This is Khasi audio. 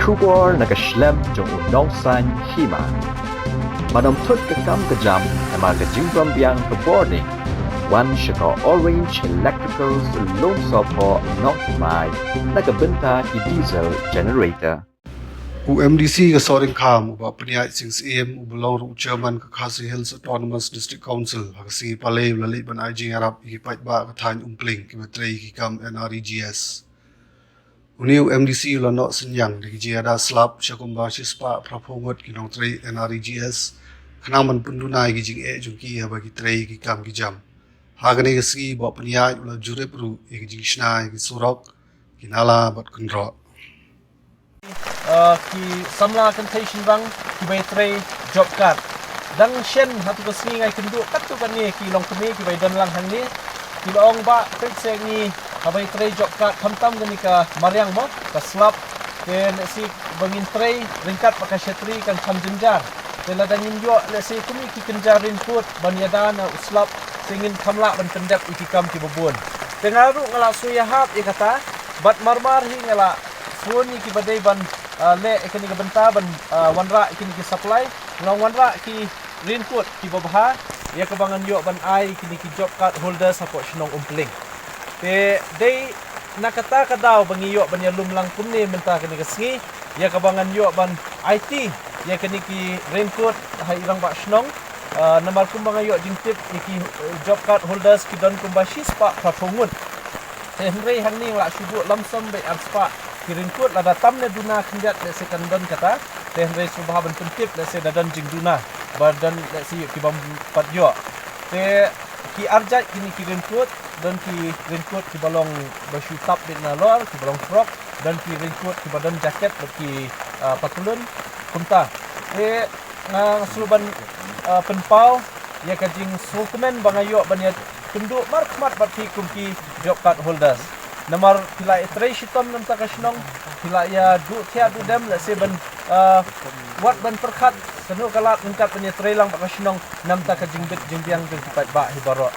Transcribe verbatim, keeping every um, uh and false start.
Khubor na ka shlem jong u nongsan hima. Ban ym thut ka kam ka jam namar ka jingbym biang ka bording, wan sha ka Orange Electricals, Lumsohphoh, Nongthymmai, na ka bynta ki diesel generator. U M D C ka Sohryngkham, u Bah Pynïaid Sing Syiem, uba long ruh u chairman ka Khasi Hills Autonomous District Council, ha ka sngi Palei u la leit ban ai jingïarap ïa ki paidbah ka thaiñ Umpling kiba trei ïa ki kam N R E G S. Une u M D C u la noh synñiang da ki jingïada slap sha kumba shispah phraphew ngut ki nongtrei N R E G S, khnang ban pynduna ïa ki jingeh jong ki haba ki trei ïa ki kam ki jam. Ha kane ka sngi, Bah Pynïaid u la jurip ruh ïa ki jingshna ïa ki surok, ki nala bad kynroh. Ah, ki samla kynthei shynrang kiba ïatrei job card. Dang shen ha tu ka sngi nga ïakynduh katto katne ki longkmie kiba ïadon lang hangne. Ki la ong, Bah, peit se ngi haba ïatrei job card, khamtam kane ka mariang mo, ka slap, te lehse ba ngin trei ryngkat bad ka shatri kan kham jynjar. Te lada ngin ïoh lehse kum ïa ki kynja raincoat ban ïada na u slap, te ngin kham lah ban pyndep ïa ki kam kiba bun. Te nga ruh nga la shu ïahap ïa kata, bad marmar hi nga la phone ïa kiba dei ban, ah, leh ïa kane ka bynta ban, ah, wanrah ïa kine ki supply, nga la wanrah ki raincoat kiba bha ïa kaba ngan ïoh ban ai ïa kine ki job card holders hapoh shnong Umpling. Te dei na kata ka daw ba ngi ïoh ban ïalum lang kumne mynta kane ka sngi, ïa kaba ngan ïoh ban aiti ïa kine ki raincoat ha i rangbah shnong. Ah, namar kumba nga ïoh jingtip ïa ki, eh, job card holders ki don kumba shispah phraphew ngut. Te hynrei hangne nga la shu buh lamsam beit arspah ki raincoat, lada tam ne duna khyndiat lehse kan don kata. Te hynrei sngewbha ban pyntip lehse da don jingduna, ba don lehse ïoh ki bym pat ïoh. Te ki arjait kine ki raincoat, don ki raincoat kiba long ba shu tap beit nalor, kiba long frock, don ki raincoat kiba don jacket bad ki, ah, patlun kumta. Te nga shu ban, ah, pynpaw ïa ka jingsngewkmen ba nga ïoh ban ïakynduh markhmat bad phi kum ki job card holders. Namar phi la ïatrei shitom na bynta ka shnong, phi la ïaduh thiah duh dem lehse ban, ah, wat ban pyrkhat kano ka lad ryngkat ban ïatrei lang bad ka shnong na bynta ka jingbit jingbiang jong ki paidbah hi baroh.